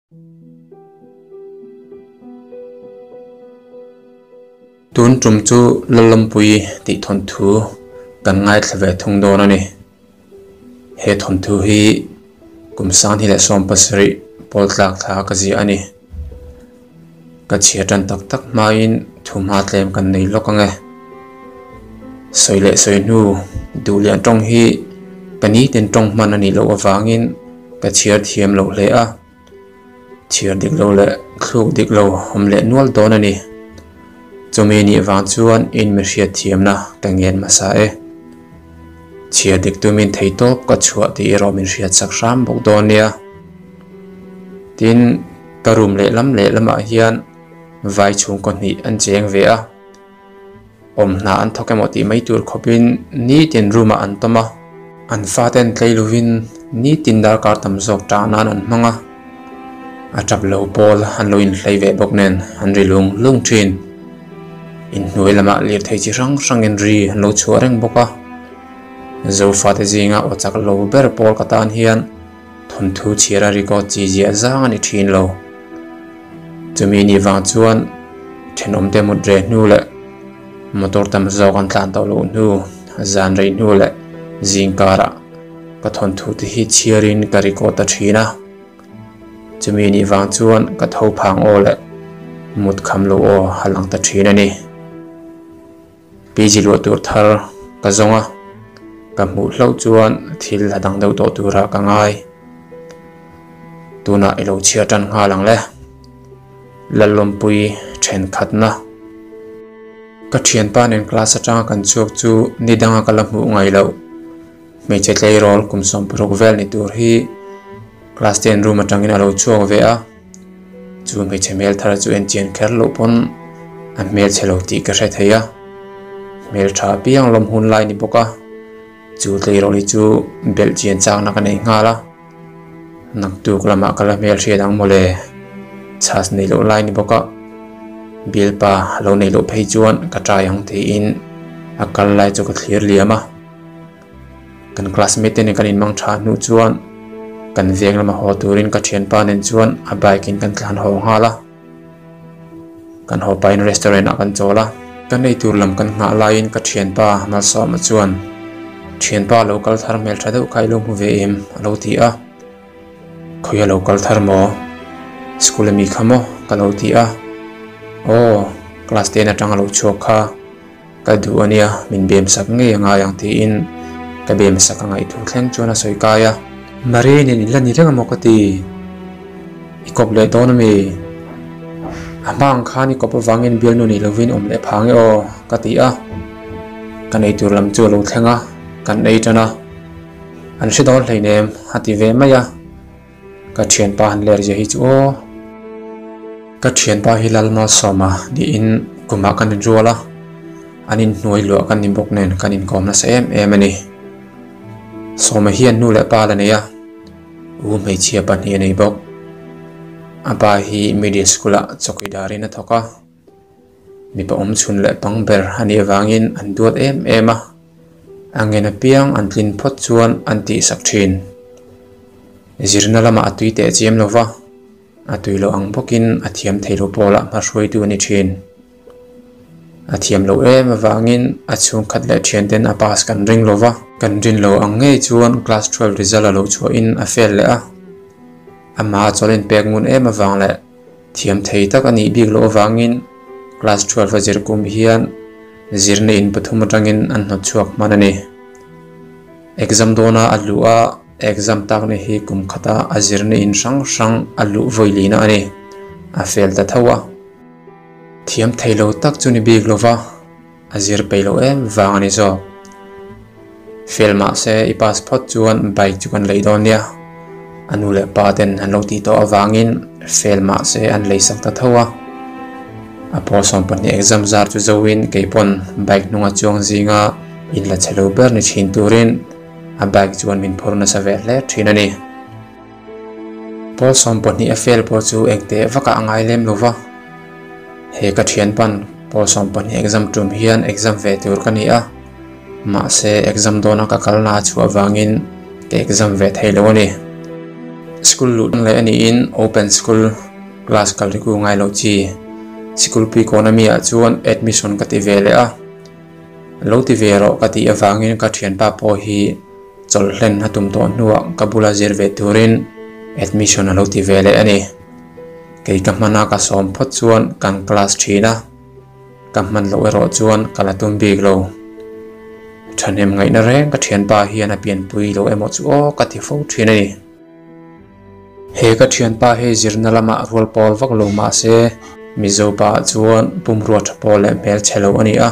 Tun tum chu Lalawmpui tih thawnthu kan ngaithla ve thung dawn a ni. He thawnthu hi kum sanghnih leh 17 pawl tlak thla ka ziah a ni. Ka chhia tan tak tak hmain thu hma tlem kan nei lawk ang e. Sawi leh sawi hnu duhlian tawng hi ka nitin tawng hman a nih loh avangin ka chhiar thiam loh hle a. Chhiar dik lo leh thluk dik lo awm leh nual dawn a ni. Chumi nih vang chuan in mi hriat thiamna ka ngen hmasa e. Chhiar dik tumin thei tawp ka chhuah tih erawh min hriat sak hram bawk dawn nia. Tin, ka room lehlam lehlamah hian vai chhungkaw hnih an cheng ve a. Awm hna an thawk emaw tih mai tur khawpin nitin room ah an tawm a, an fate an tlei lovin nitin darkar tam zawk tah nan an hmang a, a tap lo pawl an lo inhlei ve bawk nen an ri lung lung thin. Inhnuai lamah lirthei chi hrang hrangin ri an lo chhuah reng bawk a, Zofate zinga aw chak lo ber pawl ka tan hian thawnthu chhiar a record chi ziah zang a ni thin lo. Chumi ni vang chuan thenawmte mut reh hnu leh motor tam zawk an tlan tawh loh hnu, zan rei hnu leh zing karah ka thawnthu te hi chhiarin ka record ta thin a. Chumi ni vang chuan ka tho phang aw leh mut kham lo aw a lang ta thin a ni. PG luah tur thar ka zawng a, ka hmuh hlauh chuan thil a dang deuh tawh turah ka ngai. Tunah i lo chhiar tan nghal ang le. Lalawmpui thenkhatna. Ka thianpa nen class atanga kan chhuak chu ni danga ka la hmuh ngai loh. Hmeichhe tleirawl kum 60 vel ni tur hi class 10 room atangin a lo chhuak ve a. Chu hmeichhe hmel thar chu en chian kher loh pawn a hmel chhe lo tih ka hre thei a. Hmel tha piang lawm hun lai ni bawk a. Chu tleirawl hi chu belh chian chakna ka nei nghal a. Naktuk lamah ka la hmel hriat ang mawle. Chhas nei loh lai ni bawk a. Bialpa lo nei loh phei chuan ka try ang tiin a kal lai chu ka thlir liam a. Kan classmate te nen kan inmang tha hnu chuan kan veng lama haw turin ka thianpa nen chuan a bike in kan tlan haw nghal a. Kan haw pahin restaurant ah kan chawl a. Kan ei tur lam kan nghah laiin ka thianpa Malsawma chuan, Thianpa lo kal thar hmel tha deuh kha i lo hmu ve em? a lo ti a. Khawi a lo kal thar maw? School ami kha maw? ka lo ti a. Aw, class ten atang a lo chhuak kha. Ka duh a nia, min bem sak ngei a ngai ang tiin ka bem sak a ngaih thu thleng chuan a sawi kai a. Marie nen in la ni reng a maw ka ti? I kawp leh dawn a mi? A hma ang khan i kawp avangin bialnu nei lovin awm leh phang e aw ka ti a. Kan ei tur lam chu a lo thleng a, kan ei tan a. An hre dawn hleinem a ti ve mai a. Ka thianpa han ler zia hi chu aw. Ka thianpa hi Lalmalsawma niin kumah kan inrual a, an inhnuai luah kan ni bawk nen kan inkawm nasa em em a ni. Sawma hian nu leh pa la nei a, u hmeichhia pahnih a nei bawk. A pa hi middle school ah chawkidarin a thawk a, mipa awmchhun leh pang ber a nih avangin an duat em em a. A ngen apiang an tlin phawt chuan an tihsak thin. Zirna lamah a tui teh chiam lo va, a tui loh ang bawkin a thiam thei lo pawlah hmahruaitu a ni thin. A thiam loh em avangin a chhungkhat leh thianten a pass kan ring lo va. Kan rin lo ang ngei chuan class 12 result a lo chhuahin a fail leh a. Amah a chawlh inpek ngun em avang leh Thiam thei tak a nih bik loh avangin class 12 a zir kum hian zirna in pathum atangin an hnawt chhuak hman a ni. Exam dawna a luh a, exam takna hi kum khata a zirna in hrang hrang a luh vawi lina a ni. A fel ta tho a. Thiam thei lo tak chu ni bik lova. A zir peih loh em vang a ni zawk. Fel mahse i pass phawt chuan bike chu kan lei dawn nia. A nu leh pa ten an lo tih tawh avangin fel mahse an lei sak ta tho a. A pawl 12 exam zar chu zoin kei pawn bike hnunga chuang zinga in la chhe lo ber ni thin turin a bike chuan min phur nasa ve hle thin a ni. Pawl 12 a fel pawh chu engteh vakah a ngai lem lo va. He ka thianpan pawl 12 exam tum hian exam ve tur ka ni a, mahse exam dawna ka kalna a chhuah vangin ka exam ve thei lo a ni. School luh leh a niin open school class kal riku ngai loh chi sikul pui kawn ami ah chuan admission ka ti ve leh a. Lo ti ve rawh ka tih avangin ka thianpa pawh hi chawlh hlen a tum tawh hnuah ka bula zir ve turin admission a lo ti ve leh a ni. Kei ka hmana ka sawm phawt chuan kan class thin a, ka hman loh erawh chuan ka la tum bik lo. Thahnem ngaihna reng ka thianpa hian a pianpui lo emaw chu aw ka ti fo thin a ni. He ka thianpa hi zirna lamah rual pawl vak lo mah se Mizo pa ah chuan pumrua tha pawl leh hmel chhe lo a ni a.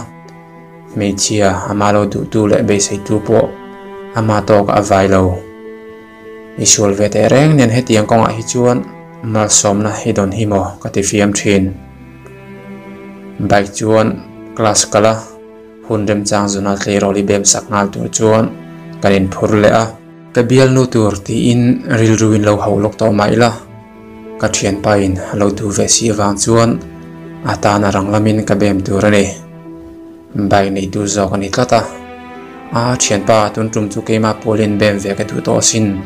Hmeichhia ama lo duhtu leh beiseitu pawh ama tawkah a vai lo. I sual ve teh reng nen hetiang kawngah hi chuan malsawmna i dawn hi maw ka ti fiam thin. Bike chuan class kal a, hun remchang zuna tleirawl i bem sak nghal tur chuan kan inphur leh a. Ka bialnu tur tiin rilruin lo hauh lawk tawh mah ila, ka thianpain a lo duh ve si avang chuan a tan a rang lamin ka bem tur a ni. Bike neitu zawk a ni tlat a, A thianpa tun tum chu keimah pawlin bem ve ka duh tawh asin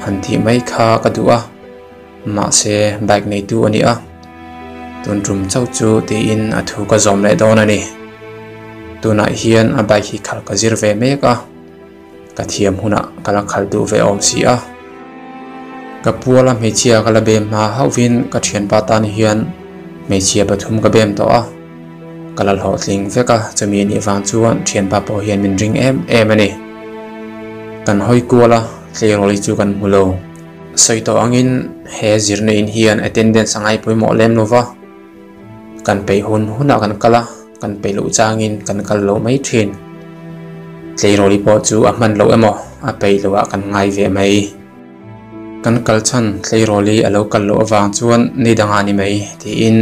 han tih mai kha ka duh a, mahse bike neitu a ni a, tun tum chauh chu tiin a thu ka zawm leh dawn a ni. Tunah hian a bike hi khalh ka zir ve mek a. Ka thiam hunah ka la khalh duh ve awm si a. Ka puala hmeichhia ka la bem hma hauhvin ka thianpa tan hian hmeichhia pathum ka bem tawh a. Ka la hlawhtling vek a, chumi anih vang chuan thianpa pawh hian min ring em em a ni. Kan hawi kual a, tleirawl hi chu kan hmu lo. Sawi tawh angin he zirna in hian attendance a ngai pawimawh lem lo va. Kan peih hun hunah kan kal a. Kan peih loh changin kan kal loh mai thin. Tleirawli pawh chu a hman loh emaw a peih loh ah kan ngai ve mai. Kan kal chhan tleirawli a lo kal loh avang chuan ni dangah ni mai tiin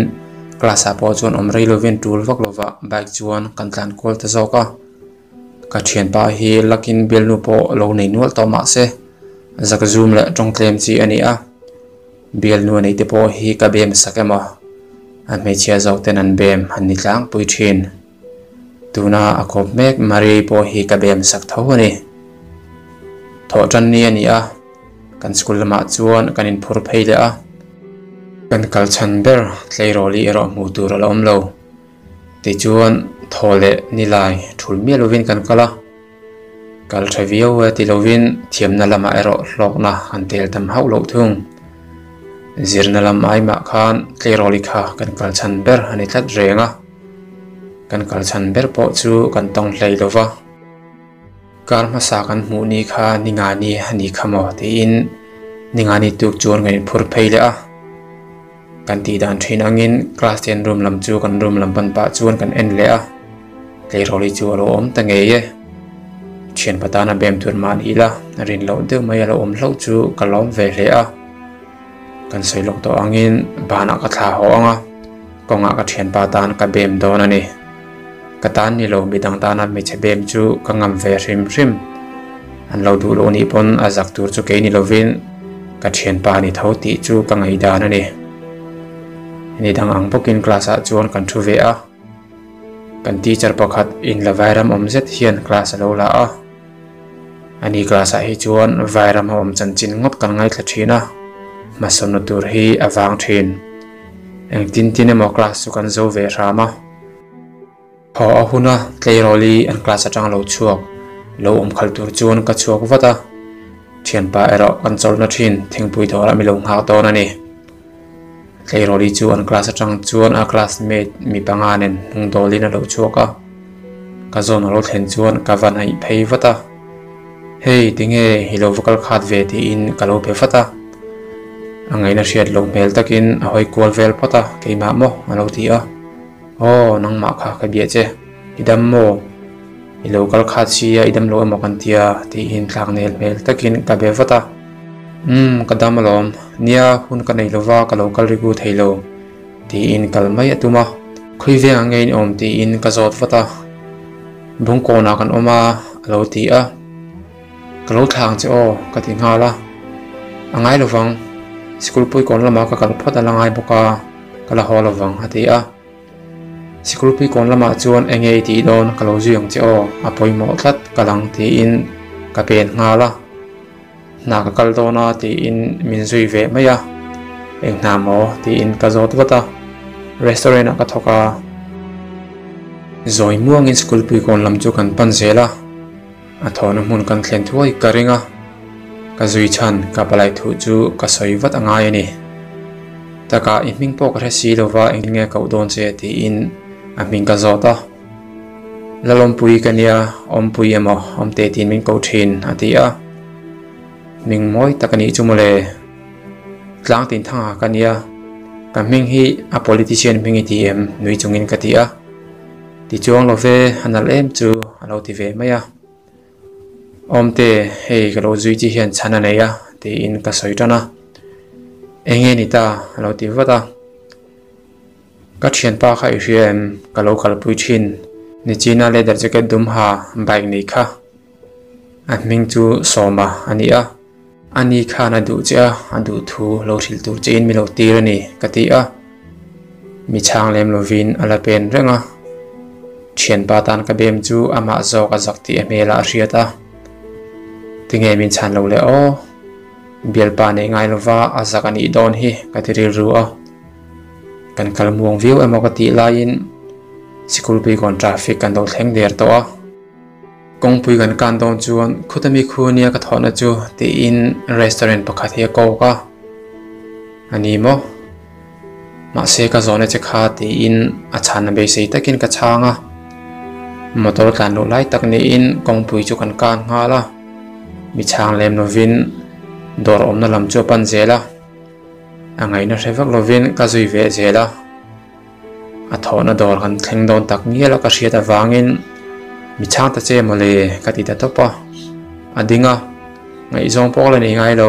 class ah pawh chuan awm rei lovin tul vak lovah bike chuan kan tlan kual ta zawk a. Ka thianpa hi lakin bialnu pawh lo nei nual tawh mah se zakzum leh tawngtlem chi a ni a. Bialnu a neih te pawh hi ka bem sak emaw a hmeichhia zawk ten an bem han ni tlangpui thin. Tuna a kawp mek Marie pawh hi ka bem sak tho a ni. Thawh tan ni a ni a, kan school lamah chuan kan inphur phei leh a. Kan kal chhan ber tleirawli erawh hmuh tur a la awm lo. Tichuan thaw leh nilai thul miah lovin kan kal a. Kal tha viau e ti lovin thiamna lamah erawh hlawkna an tel tam hauh loh thung. Zirna lam ai mah khan tleirawli kha kan kal chhan ber a ni tlat reng a. Kan kal chhan ber pawh chu kan tawng hlei lo va. Kar hmasa kan hmuh ni kha ningani a ni kha maw tiin ningani tuk chuan kan inphur phei leh a. Kan tih dan thin angin class ten room lam chu kan room lam pan pah chuan kan en leh a, tleirawl-i chu a lo awm ta ngei e. Thianpa tana bem tur mah ni ila rin loh deuh mai a lo awm hlauh chu ka lawm ve hle a. Kan sawi lawk tawh angin banah ka thla haw ang a, kawngah ka thianpa tan ka bem dawn a ni. Ka tan ni lo midang tana hmeichhe bem chu ka ngam ve hrim hrim. An lo duh loh nih pawn a zak tur chu kei ni lovin ka thianpa a ni tho tih chu ka ngaihdan a ni. Ni dang ang bawkin class ah chuan kan thu ve a. Kan teacher pakhat in la vairam awm zet hian class a lo la a. Ani class ah hi chuan vairam a awm chanchin ngawt kan ngaithla thin a, hmasawnna tur hi a vang thin. Engtin tin emaw class chu kan zo ve hram a. Haw a hun a, tleirawli an class atang lo chhuak, lo awm khalh tur chuan ka chhuak vat a. Thianpa erawh kan chawlhna thin thingpui dawrah mi lo nghak dawn a ni. Tleirawli chu an class atang chuan a classmate mi panga nen hnung dawlin a lo chhuak a. Ka zawn a lo thlen chuan ka va hnaih phei vat a. Hei tinge i lo va kal khat ve tiin ka lo be vat a. A ngaihna hriat loh hmel takin a hawi kual vel phawt a, keimah maw a lo ti a. Aw, nangmah kha ka bia che. I dam maw? I lo kal khat sia, i dam lo emaw kan tia tiin tlangnel hmel takin ka be vat a. Umm, ka dam alawm. Nia, hun ka nei lova ka lo kal rigu thei lo tiin kal mai a tum a. Khawi vengah nge in awm tiin ka zawt vat a. Bungkawnah kan awm a, a lo ti a. Ka lo thlang che aw, ka ti nghal a. A ngai lovang, sikul puikawn lamah ka kal phawt a la ngai bawk a. Ka la haw lovang a ti a. Sikul pui kawn lamah chuan eng nge i tih dawn ka lo zui ang che aw, a pawimawh tlat ka lang tiin ka pen nghal a. Hna ka kal dawn a tiin min zui ve mai a, eng hna maw tiin ka zawt vat a, restaurant ah ka thawk a. Zawi muangin school pui kawn lam chu kan pan zel a, a thawhna hmun kan thlen thuai ka ring a, ka zui chhan ka palai thu chu ka sawi vat a ngai a ni. Takah i hming pawh ka hre si lova engtin nge koh dawn che tiin a hming ka zawt a. Lalawmpui ka nia, Awmpui emaw Awmte tiin min ko thin a ti a. Hming mawi tak a nih chu mawle. Tlang tin thanga ka nia, ka hming hi a politician hming i ti em nui chungin ka ti a. Tichuang lo ve, a nalh em chu a lo ti ve mai a. Awmte, hei ka lo zui chi hian chhan a nei a tiin ka sawi tan a. Enge ni ta a lo ti vat a. Ka thianpa kha i hria em? Ka lo kalpui thin. Nichina leather jacket dum ha bike nei kha. A hming chu Sawma a ni a. Ani khan a duh che a, a duh thu lo hrilh tur chein mi lo tir a ni, ka ti a. Mi chhang lem lovin a la pen reng a. Thianpa tan ka bem chu amah zawk a zak tih a hmelah a hriat a. Tinge min chhan lo le aw? Bialpa nei ngai lova a zak a nih dawn hi, ka ti rilru a. Kan kal muang viau emaw ka tih laiin sikul pui kawn traffic kan lo thleng der tawh a. Kawngpui kan kan dawn chuan khuta mi khu ania ka thawhna chu tiin restaurant pakhat hi a kawk a. A ni maw? Mahse ka zawhna che kha tiin a chhanna beisei takin ka chhang a. Motor tlan loh lai tak niin kawngpui chu kan kan nghal a. Mi chhang lem lovin dawr awmna lam chu a pan zel a. A ngaihna hre vak lovin ka zui ve zel a. A thawhna dawr kan thleng dawn tak ngial a ka hriat avangin mi chhang ta che mawle ka ti ta tawp a. A ding a, ngaihzawng pawh ka la nei ngai lo.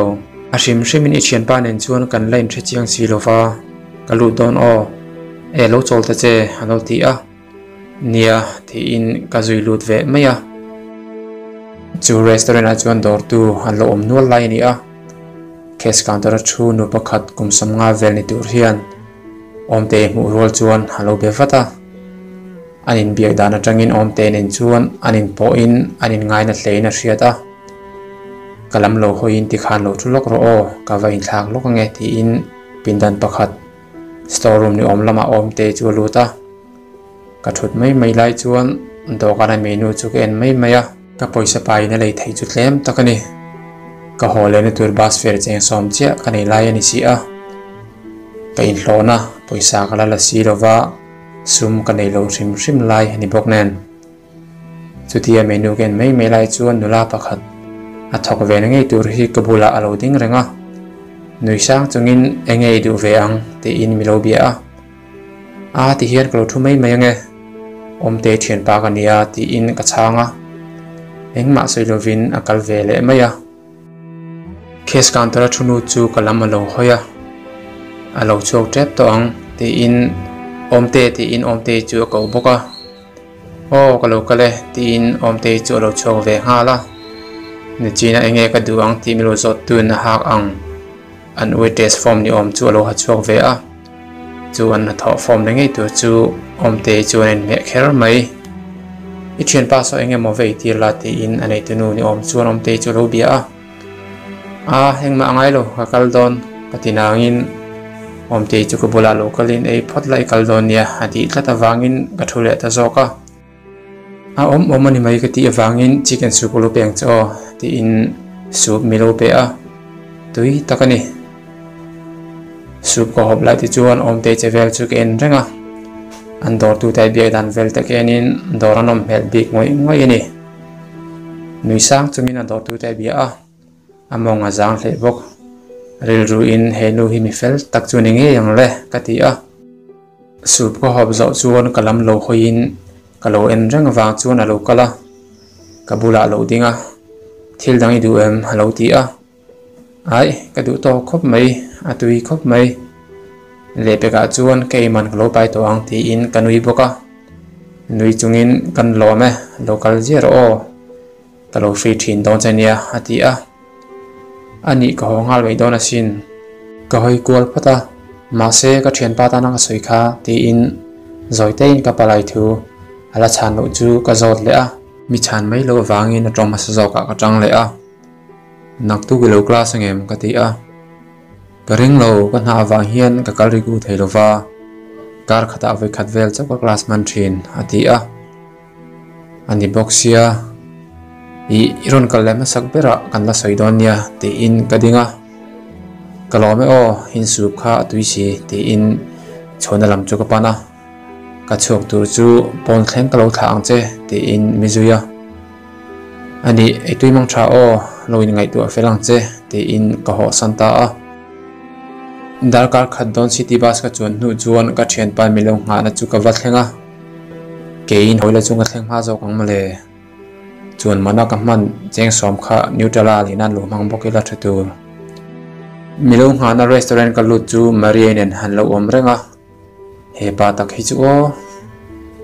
A hrim hrimin i thianpa nen chuan kan la inhre chiang si lo va, ka lut dawn aw. E lo chawl ta che a lo ti a. Nia tiin ka zui lut ve mai a. Chu restaurant ah chuan dawrtu an lo awm nual lai a ni a. Cash counter a thu nu pakhat kum sawmnga vel ni tur hian Awmte hmuh rual chuan a lo be vat a. An inbiak dan atangin Awmte nen chuan an inpawhin an inngaina hlein a hriat a. Ka lam lo hawiin tikhan lo thu lawk rawh aw, ka va inthlak lawk ange tiin pindan pakhat store room ni awm lamah Awmte chu a lut a. Ka thut mai mai lai chuan dawhkana menu chu ka en mai mai a. Ka pawisa paiin a lei theih chu tlem tak a ni. Ka haw lehna tur bus fare cheng sawm chiah ka nei lai a ni si a. Ka inhlawhna pawisa ka la la si lova sum ka nei lo hrim hrim lai a ni bawk nen. Chutia menu ka en mai mai lai chuan nula pakhat a thawk ve na ngei tur hi ka bulah a lo ding reng a. Nui sang chungin enge i duh ve ang tiin mi lo bia a. A ti hian ka lo thu mai mai ange, Awmte thianpa ka nia tiin ka chhang a, engmah sawi lovin a kal ve leh mai a. Cash counter a thu nu chu ka lam a lo hawi a, a lo chhuak tep tawh ang tiin Awmte tiin Awmtei chu a ko bawk a, Aw ka lo kal e tiin Awmtei chu a lo chhuak ve nghal a, Nichina enge ka duh ang tih min lo zawt tun a hak ang. An waitress form ni awm chu a lo ha chhuak ve a, chu an hnathawh form la ngei tur chu Awmtei chuan a inhmeh kher mai. I thianpa saw eng emaw va eitir la tiin a neitunu ni awm chuan Awmtei chu a lo bia a. A, engmah a ngai lo, ka kal dawn ka ti nangin Awmtei chu ka bulah lo kalin ei phawt la i kal dawn nia a tih tlat avangin ka thu leh ta zawk a. A awm awm a ni mai ka tih avangin chicken soup ka lo pe ang che aw tiin soup mi lo pe a, tui tak a ni. Soup ka hawp lai te chuan awmte che vel chu ka en reng a, an dawrtu te biak dan vel te ka enin dawr an awm hmel bik ngawih ngawih a ni. Nui sang chungin a dawrtu te a bia a. A mawng a zang hleh bawk. Rilru in he nu hi mi fel tak chu ni ngei ang le ka ti a. Soup ka hawp zawh chuan ka lam lo hawiin ka lo en reng avang chuan a lo kal a, ka bulah a lo ding a, Thil dang i duh em? a lo ti a. Aih, ka duh tawk khawp mai, a tui khawp mai. Lehpekah chuan ka eiman ka lo pai tawh ang tiin ka nui bawk a. Nui chungin kan lawm e, lo kal ziah rawh aw. Ka lo free thin dawn che nia, a ti a. A nih ka haw nghal mai dawn asin. Ka hawi kual phawt a, mahse ka thianpa tana ka sawi kha tiin zawitein ka palai thu a la chhan loh chu ka zawt leh a. Mi chhan mai loh avangin a tawng hmasa zawkah ka tang leh a. Naktuk i lo class angem? Ka ti a. Ka ring lo, ka hna avang hian ka kal riku thei lo va, kar khatah vawi khat vel chauh ka class hman thin, a ti a. A ni bawk sia, ih i rawn kal leh hmasak berah kan la sawi dawn nia, tiin ka ding a. Ka lawm e aw, insûp kha a tui si, tiin chhuahna lam chu ka pan a. Ka chhuak tur chu pawn thleng ka lo thlah ang che tiin mi zui a. A nih, ei tui mang tha aw, lo in ngaihtuah fel ang che tiin ka haw san ta a. Darkar khat dawn city bus ka chuan hnu chuan ka thianpa mi lo nghahna chu ka va thleng a. Keiin hawila chu ka thleng hma zawk ang mawle. Chuan mana ka hman cheng sawm kha Nutella leh nan lo hmang bawk ila tha tur. Mi lo nghahna restaurant ka lut chu Maria nen han lo awm reng a. He pa tak hi chu aw,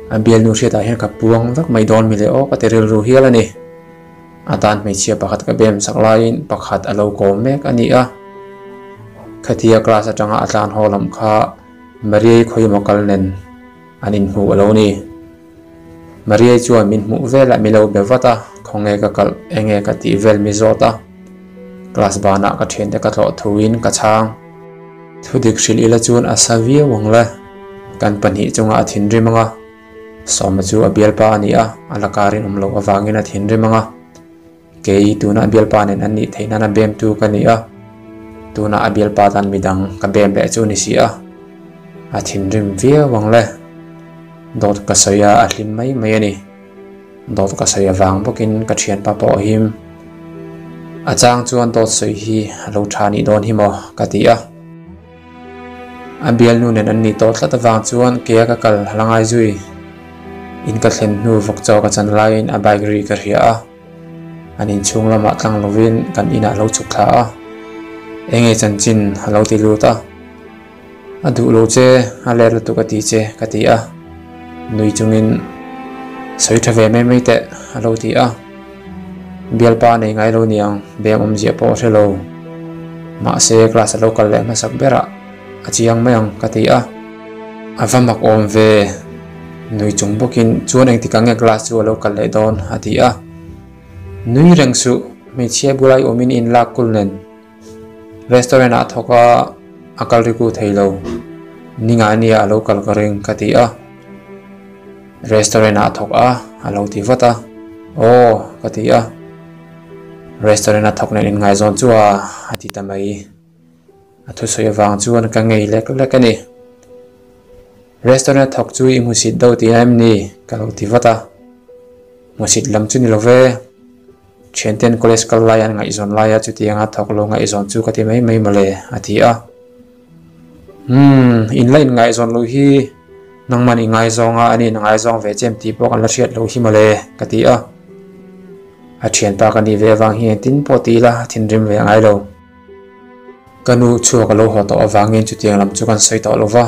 a bialnu hriatah hian ka puang vek mai dawn mi le aw ka ti rilru hial a ni. A tan hmeichhia pakhat ka bem sak laiin pakhat a lo kawm mek a ni a. Khatia class atanga a tlan haw lam kha Mariai khawimaw kal nen an inhmuh a lo ni. Mariai chuan min hmuh velah mi lo be vat a, khawnge ka kalh, enge ka tih vel mi zawt a. Class banah ka thiante ka tlawh thuin ka chhang. Thudik hrilh ila chuan a sa viau ang le. Kan pahnih chungah a thinrim ang a, Sawma chu a bialpa a ni a, a la karin awm loh avangin a thinrim ang a. Kei tuna a bialpa nen an nih theih nana bemtu ka ni a, tunah a bialpa tan midang ka bem leh chu a ni si a, a thinrim viau ang le. Dawt ka sawi a, a hlim mai mai a ni. Dawt ka sawi avang bawkin ka thianpa pawh a him. A chang chuan dawt sawi hi a lo tha nih dawn hi maw ka ti a. A bialnu nen an nih tawh tlat avang chuan kea ka kal la ngai zui. In ka thlen hnu vawk chaw ka chan laiin a bike ri ka hria a. An inchhung lamah tlang lovin kan inah a lo chhuk thla a. Enge chanchin a lo ti lut a. A duh lo che, a let lutuk a ti che ka ti a. Nui chungin sawi tha ve mai mai teh a lo ti a. Bialpa a nei ngai lo niang, beng awmzia pawh a hre lo. Mahse class a lo kal leh hmasak berah a chiang mai ang ka ti a. A va mak awm ve, nui chung bawkin chuan engtik ang nge class chu a lo kal leh dawn a ti a. Nui reng suh, hmeichhia bulai awmin in lak kul nen. Restaurant ah thawk a, a kal riku thei lo. Ninga ania a lo kal ka ring ka ti a. Restaurant ah thawk a, a lo ti vat a. Aw ka ti a. Restaurant a thawk nen inngaihzawn chu a, a ti ta mai. A thusawi avang chuan ka ngei lek lek a ni. Restaurant a thawk chu i hmusit deuh tih em ni? Ka lo ti vat a. Hmusit lam chu ni lo ve. Thianten college kal lai an ngaihzawn laia chutianga thawk lo ngaihzawn chu ka ti mai mai mawle, a ti a. Umm, in la inngaihzawn loh hi nangman i ngaizawng a, ani in a ngaizawng ve chem tih pawh kan la hriat loh hi mawle, ka ti a. A thianpa ka nih ve avang hi engtin pawh ti ila a thinrim ve ngai lo. Ka nu chhuak a lo haw tawh avangin chutiang lam chu kan sawi tawh lo va.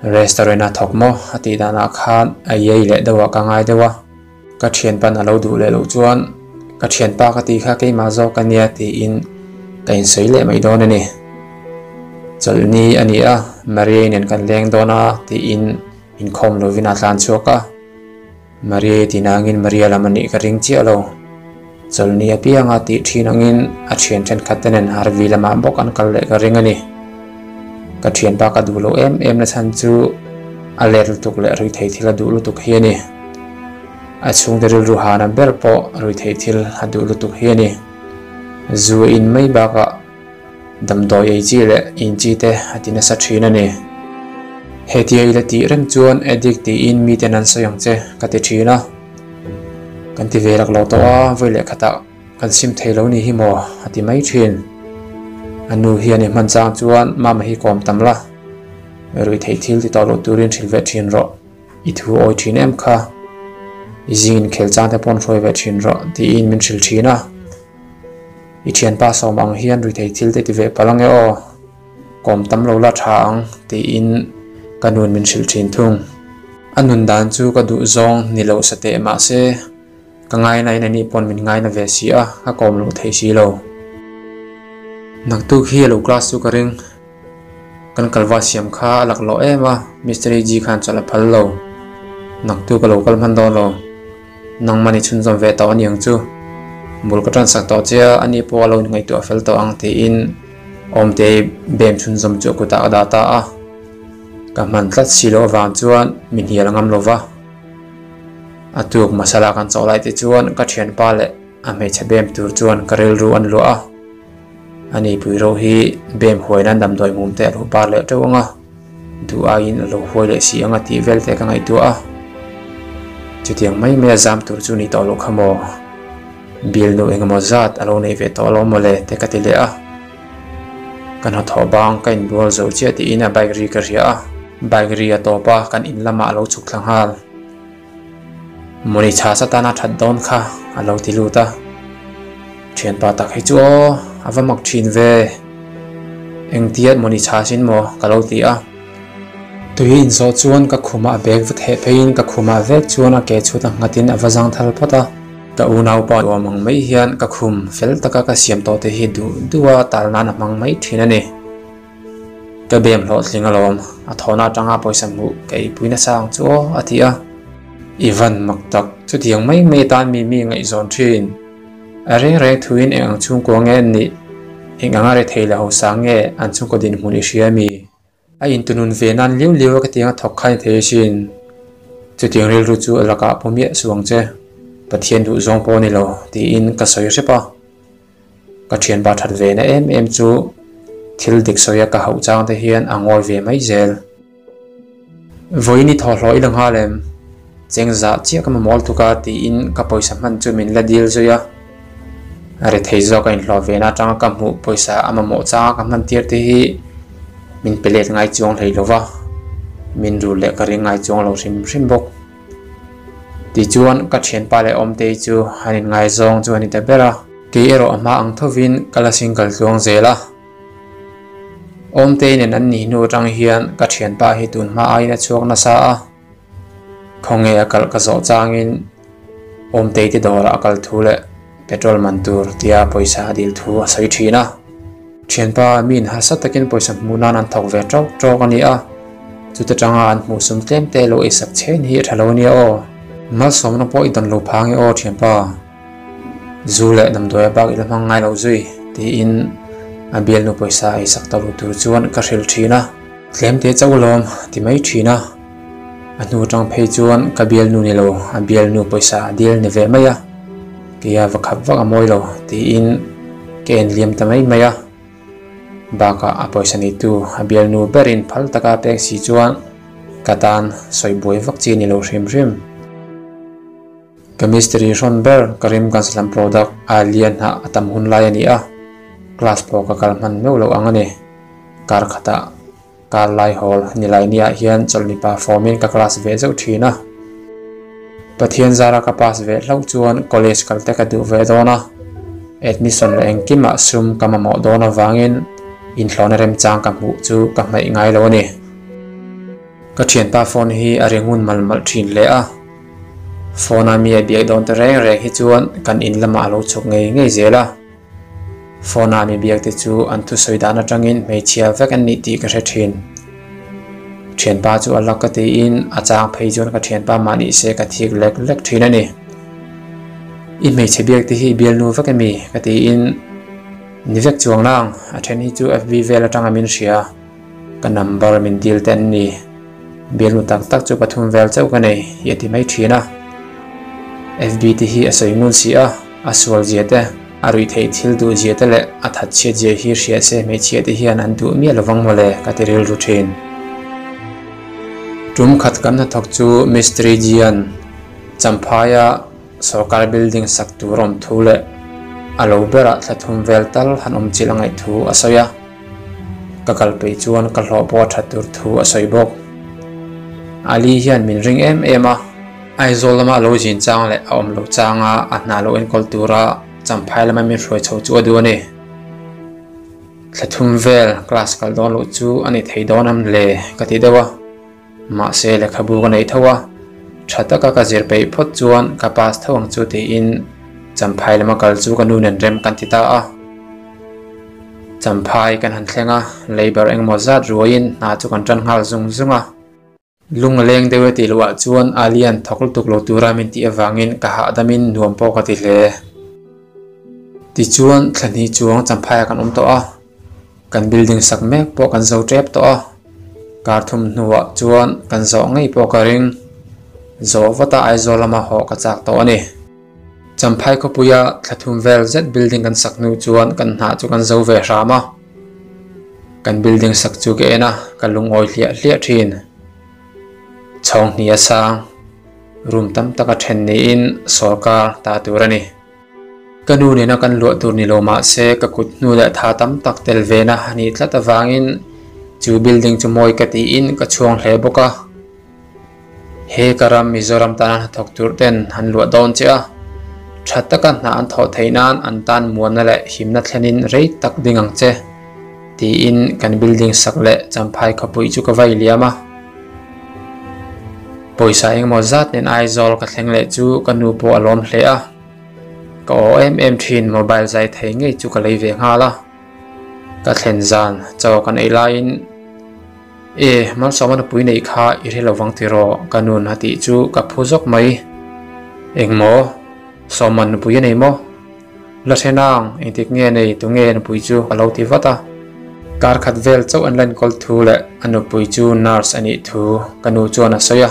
Restaurant a thawk maw? a tih danah khan a iai leh deuhah ka ngai deuh a. Ka thianpan a lo duh leh loh chuan ka thianpa ka tih kha keimah zawk a nia tiin ka insawi leh mai dawn a ni. Chawlhni a ni a, Maria-i nen kan leng dawn a tiin inkhawm lovin a tlan chhuak a. Maria-i ti nangin Maria lam a nih ka ring chiah lo. Chawlhni apianga tih thin angin a thian thenkhat te nen RV lamah bawk an kal leh ka ring a ni. Ka thianpa ka duh loh em em na chhan chu a let lutuk leh ruithei thil a duh lutuk hi a ni. A chhungte rilru hana ber pawh ruithei thil a duh lutuk hi a ni. Zu a in mai bakah damdawi ei chi leh in chi te a ti nasa thin a ni. Hetia i la tih reng chuan addict tiin miten an sawi ang che ka ti thin a. Kan ti ve lak lo tawh a, vawi leh khatah kan sim thei lo ni hi maw a ti mai thin. A nu hian i hman chang chuan mama hi kawm tam la, ruihtheih thil ti tawh loh turin hrilh ve thin rawh. I thu awi thin em kha, i zing inkhel chang te pawn hruai ve thin rawh tiin min hrilh thin a. I thianpa sawm ang hian ruihtheih thil te ti ve palh ange aw, kawm tam lo la tha ang tiin ka nun min hrilh thin thung. A nun dan chu ka duh zawng ni loh sa teh mahse ka ngaina in ani pawn min ngaina ve si a, ka kawm loh theih si lo. Naktuk hi a lo class chu ka ring. Kan kalva siam kha a laklawh em a, Mister AG khan chawlh a phal lo. Naktu ka lo kal hman dawn lo. Nangmah ni chhunzawm ve tawh a ni ang chu. Bul ka tan sak tawh che a, ani pawh a lo inngaihtuah fel tawh ang tiin Awmtei bem chhunzawm chu a kutah a dah ta a. Ka hman tlat si loh avang chuan mi hnial a ngam lo va. A tuk masala kan chawh lai te chuan ka thianpa leh a hmeichhe bem tur chuan ka rilru an luah a. Ani pui ro hi bem huai nan damdawi mum te a lo par leh teuh ang a, duh aiin a lo huai leh si ang a tih vel te ka ngaihtuah a. Chutiang mai mai a zam tur chu ni tawh loh kha maw? Bialnu engemaw zat a lo nei ve tawh lo mawle te ka ti leh a. Ka hnathawh bang ka inbual zo chiah tiin a bike ri ka hria a, bike ri a tawp a, kan in lamah a lo chhuk thla nghal. Mawni chhas atana that dawn kha a lo ti lut a. Thianpa tak hi chu aw, a va mak thin ve. Engtiat mawni chhasin maw ka lo ti a. Tui inzawh chuan ka khumah a bag va theh pheiin ka khumah vek chuan a ke chhut a nghatin a va zang thal phawt a. Ka unaupa duam ang mai hian ka khum fel taka ka siam tawh te hi duh duh a tal nan a hmang mai thin a ni. Ka bem hlawhtling alawm, a thawhna atanga pawisa hmuh ka eipui nasa ang chu aw, a ti a. I van mak tak, chutiang mai mai atan mi mi ngaihzawn thin. A reng reng thuin eng ang chhungkua nge an nih? Eng anga rethei leh hausa nge an chhungkaw dinhmun i hria mi? A intunun ve nan liu liu a ka tiang a thawk kha ni thei asin. Chutiang rilru chu a lakah pawh miah suh ang che. Pathian duh zawng pawh a ni lo, tiin ka sawi hrep a. Ka thianpa that ve na em em chu thil dik sawia ka hauh chang te hian a ngawi ve mai zel. Vawiin i thawhhlawh i la nghal em? Cheng zah chiah ka mamawh lutuk a tiin ka pawisa hman chu min la dil zui a. A rethei zawk a inhlawh ve na atanga ka hmuh pawisa a mamawh changa ka hman tir te hi min pe let ngai chuang hlei lo va, min rul leh ka ring ngai chuang lo hrim hrim bawk. Tichuan ka thianpa leh Awmtei chu an inngaizawng chu a ni ta ber a. Kei erawh a hma ang thovin ka la single tluang zel a. Awmtei nen an nih hnu atang hian ka thianpa hi tun hma aiin a chhuak nasa a. Khawnge a kalh ka zawh changin Awmtei te dawrah a kal thu leh petrol man tur tia pawisa a dil thu a sawi thin a. Thianpa, miin harsa takin pawisa hmuh nan an thawk ve tawk tawk a ni a, chuta tanga an hmuh sum tlem te lo eisak chhen hi a tha lo a nia aw. Malsawmna pawh i dawn lo phang e aw thianpa. Zu leh damdawi a bak i la hmang ngai lo zui, tiin a bialnu pawisa eisak ta lo tur chuan ka hrilh thin a. Tlem te chauh lawm ti mai thin a, a hnu atang phei chuan ka bialnu ni lo, a bialnu pawisa a dil ni ve mai a, keia va khap vak a mawi lo tiin ka en liam ta mai mai a, bakah a pawisa neitu a bialnu berin phal taka a pek si chuan ka tan sawi buai vak chi a ni lo hrim hrim. Ka mistiri hrawn ber Karimganj lam product a lian hnah a tam hun lai a ni a, class pawh ka kal hman meuh loh ang a ni. Kar khatah kar lai hawl nilai niah hian chawlhni pa form in ka class ve zeuh thin a. Pathian zara ka pass ve hlauh chuan college kal te ka duh ve dawn a, admission leh engkimah sum ka mamawh dawn avangin inhlawhna remchang ka hmuh chu ka hmaih ngai lo a ni. Ka thianpa phone hi a ri ngun malh malh thin hle a. Phone a mi a biak dawn ta reng reng hi chuan kan in lamah a lo chhuk ngei ngei zel a. Phone a mi biak te chu an thusawi dan atangin hmeichhia vek an nih tih ka hre thin. Thianpa chu a lak ka tiin a chang phei chuan ka thianpa mah nih se ka thik lek lek thin a ni. I hmeichhe biak te hi i bialnu vek emi? ka tiin ni vek chuang nang a then hi chu FB vel atanga min hria. Ka number min dil te an ni. Bialnu tak tak chu pathum vel chauh ka nei hi a ti mai thin a. FB te hi a sawi ngun si a, a sual zia te, a ruih theih thil duh zia te leh a that chhiat zia hi hria se hmeichhia te hian an duh miah lovang mawle ka ti rilru thin. Tum khat kan hnathawk chu Mistri Jian Champhaia Sorkar building sak tur awm thu leh a lo berah thla thum vel tal han awm chilh a ngaih thu a sawi a. Ka kal peih chuan ka hlawh pawh a that tur thu a sawi bawk. Ali hian min ring em em a, Aizawl lama a lo zin chang leh a awm loh changa a hna lo enkawl tura Champhai lama min hruai chho chu a duh a ni. Thla thum vel class kal dawn loh chu a ni thei dawn am le ka ti deuh a. Mahse lehkhabu ka neih tho a, tha taka ka zir peih phawt chuan ka pass tho ang chu tiin Champhai lama kal chu ka nu nen rem kan ti ta a. Champhai kan han thleng a, labour engemaw zat ruaiin hna chu kan tan nghal zung zung a. Lung a leng deuh e tih loh ah chuan Alian thawk lutuk lo tura min tih avangin ka hahdamin nuam pawh ka ti hle. Tichuan thla hnih chuang Champhaiah kan awm tawh a, kan building sak mek pawh kan zo tep tawh a, kar thum hnuah chuan kan zawh ngei pawh ka ring. Zawh vata Aizawl lama haw ka chak tawh a ni. Champhai khawpuia thla thum vel zet building kan sak hnu chuan kan hnah chu kan zo ve hram a. Kan building sak chu ka en a, ka lungawi hliah hliah thin. Chhawng hnih a sang, room tam tak a then niin sawrkar ta tur a ni. Ka nu nena kan luah tur ni lo mah se ka kut hnu leh tha tam tak tel ve na a nih tlat avangin chu building chu mawi ka tiin ka chhuang hle bawk a. He ka ram Mizoram tana hnathawk tur ten an luah dawn che a, tha taka hna an thawh theih nan an tan muanna leh himna thlenin rei tak ding ang che tiin kan building sak leh Champhai khawpui chu ka vai liam a. Pawisa engemaw zat nen Aizawl ka thleng leh chu ka nu pawh a lawm hle a, ka aw em em thin mobile zai thei ngei chu ka lei ve nghal a, ka thlen zan chaw kan ei laiin E, Malsawma nupui neih kha i hre lo vang tiraw ka nun a tih chu ka phu zawk mai. Engmaw? Sawman nupui a nei maw? La hre nang, engtik nge nei tunge nupui chu ka lo ti vat a. Kar khat vel chauh an la enkawl thu leh a nupui chu nurse a nih thu ka nu chuan a sawi a.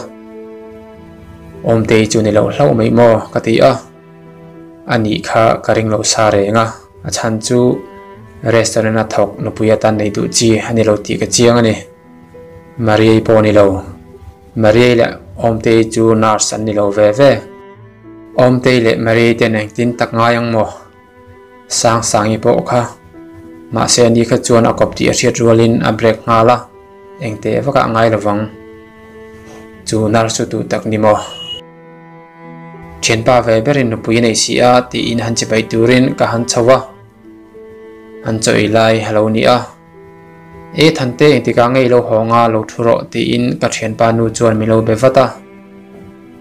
Awmtei chu ni loh hlauh mai maw ka ti a. A nih kha ka ring loh sa reng a, a chhan chu restaurant a thawk nupui atan nei duh chi a ni lo tih ka chiang a ni. Mariai pawh ni lo. Mariai leh Awmtei chu nurse an ni lo ve ve. Awmtei leh Mariai ten engtin tak ngai ang maw? Sangsangi pawh kha. Mahse ani kha chuan a kawp tih a hriat rualin a break nghal a, engteh vakah a ngai lovang. Chu nurse chu duh tak ni maw? Thianpa ve berin nupui a nei si a tiin han chibai turin ka han chho a, an chaw ei lai a lo ni a. E Thante engtikah nge i lo haw anga lo thu rawh tiin ka thianpa nu chuan min lo be vat a,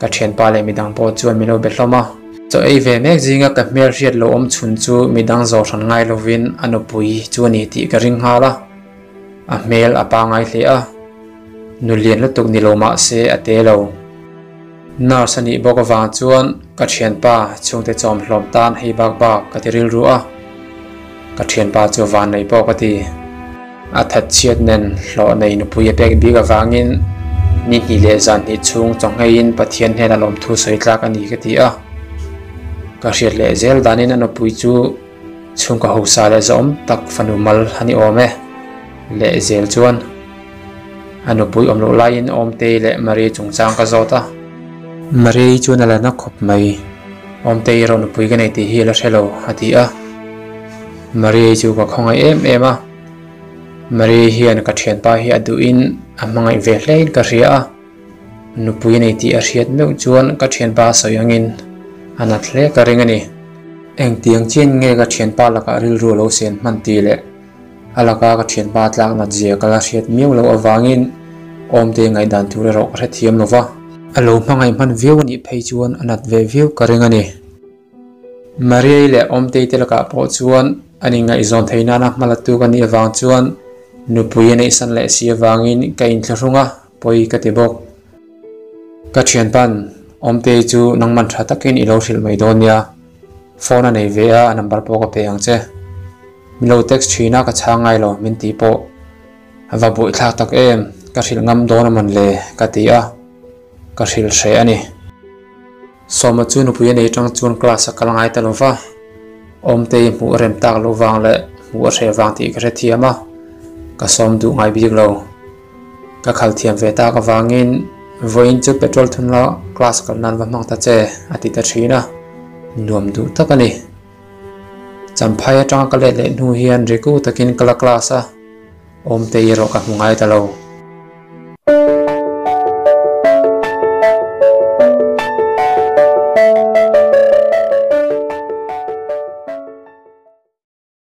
ka thianpa leh midang pawh chuan min lo be hlawm a. Chaw ei ve mek zinga ka hmel hriat lo awm chhun chu midang zawh hran ngai lovin a nupui chu a ni tih ka ring nghal a, a hmel a pangai hle a, nu lian lutuk ni lo mah se a te lo. Nurse a nih bawk avang chuan ka thianpa chhungte chawm hlawm tan hei bak bak ka ti rilru a, ka thianpa chu van nei pawh ka ti. A that chhiat nen hlawh nei nupui a pek bik avangin ni hnih leh zan hnih chhung chawngheiin Pathian hnena lawmthu sawi tlak a ni ka ti a. Ka hriat leh zel danin a nupui chu Chhungkaw hausa leh zawhawm tak fanu mal a ni awm e. Leh zel chuan a nupui awm loh laiin Awmtei leh Marie chungchang ka zawt a. Marie chuan a la na khawp mai. Awmtei erawh nupui ka nei tih hi a la hre lo a ti a. Marie chu ka khawngaih em em a. Marie hian ka thianpa hi a duhin a hmangaih ve hlein ka hria a. Nupui nei tih a hriat meuh chuan ka thianpa a sawi angin a nat hle ka ring a ni. Engtiang chian nge ka thianpa lakah rilru a lo sen hman tih leh a laka ka thianpa tlak nat zia ka la hriat miau loh avangin Awmte ngaihdan tur erawh ka hrethiam lo va. A lo hmangaih hman viau a nih phei chuan a nat ve viau ka ring a ni. Mariai leh Awmtei te lakah pawh chuan an inngaihzawn theih nana hma latu ka nih avang chuan nupui a neihsan leh si avangin ka inthlahrung a, pawi ka ti bawk. Ka thianpa'n Awmtei chu nangman tha takin i lo hrilh mai dawn nia, phone a nei ve a, a number pawh ka pe ang che. Min lo text thin a, ka chhang ngai lo min tih pawh a va buaithlak tak em, ka hrilh ngam dawn a mawn le ka ti a, ka hrilh hreh a ni. Sawma chu nupui a nei tang chuan class a kal ngai ta lo va, Awmtei hmuh a rem tak loh vang leh hmuh a hreh vang tih ka hrethiam a, ka sawm duh ngai bik lo. Ka khal thiam ve tak avangin vawiin chu petrol thun la class kal nan va hmang ta che a ti ta thin a, nuam duh tak a ni. Champhai atanga ka let leh hnu hian riku takin ka la class a, Awmtei erawh ka hmu ngai ta lo.